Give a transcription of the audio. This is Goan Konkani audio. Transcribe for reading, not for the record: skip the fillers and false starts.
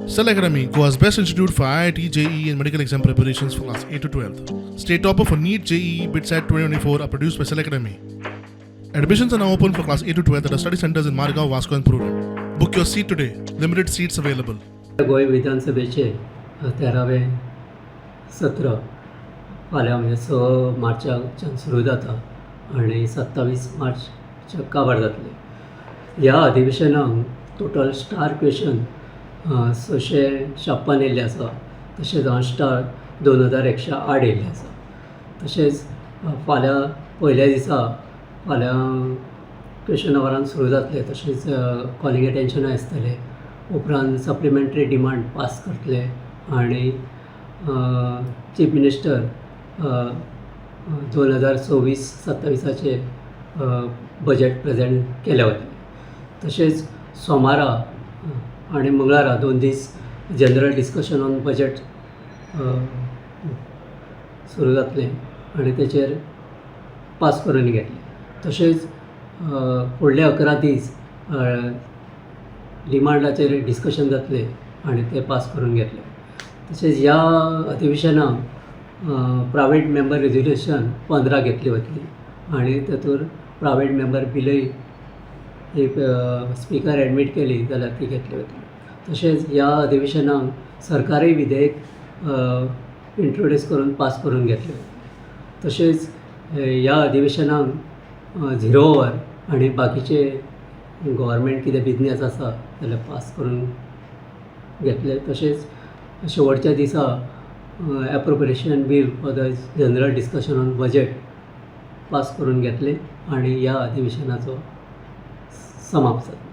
Cell Academy, Goa's best institute for IIT, JEE, and medical exam preparations for class 8 to 12. State topper for NEET, JEE, BITSAT 2024 are produced by Cell Academy. Admissions are now open for class 8 to 12 at our study centers in Margao, Vasco, and Prudent. Book your seat today. Limited seats available. Goa विधानसभेचे 13वें सत्र फाल्यां म्हणजे 6 मार्चाकच्यान सुरू जाता आनी 27 मार्चच्या काबार जातलें. ह्या अधिवेशनाक टोटल स्टार क्वेशन 656 येयल्ले आसा. तशेंच अनस्टार 2108 येयल्ले आसा. तशेंच फाल्यां पयल्या दिसा फाल्यां क्वेशन अवरान सुरू जातलें. तशेंच कॉलिंग एटेन्शनाय आसतलें. उपरांत सप्लिमेंटरी डिमांड पास करतले आनी चीफ मिनिस्टर 2026-27आचे बजेट प्रेजेंट केलें वतलें. तशेंच सोमारा आनी मंगळारा 2 दीस जनरल डिस्कशन ऑन बजेट सुरू जातलें आनी तेचेर पास करून घेतले. तशेंच फुडले 11 दीस डिमांडाचेर डिस्कशन जातलें आनी ते पास करून घेतले. तशेंच ह्या अधिवेशनाक प्रायवेट मेंबर रेजोल्युशन 15 घेतली वतली आनी तातूंत प्रायवेट मेंबर बिलय एक स्पिकर एडमीट केली जाल्यार ती घेतली वतली. तशेंच ह्या अधिवेशनाक सरकारी विधेयक इंट्रोड्यूस करून पास करून घेतले. तशेंच ह्या अधिवेशनाक झिरो our आनी बाकीचे गव्हर्मेंट कितें बिजनेस आसा जाल्यार पास करून घेतले. तशेंच शेवटच्या दिसा appropriation bill for the general discussion on budget pass करून घेतले आनी ह्या अधिवेशनाचो समाप्त जातलो.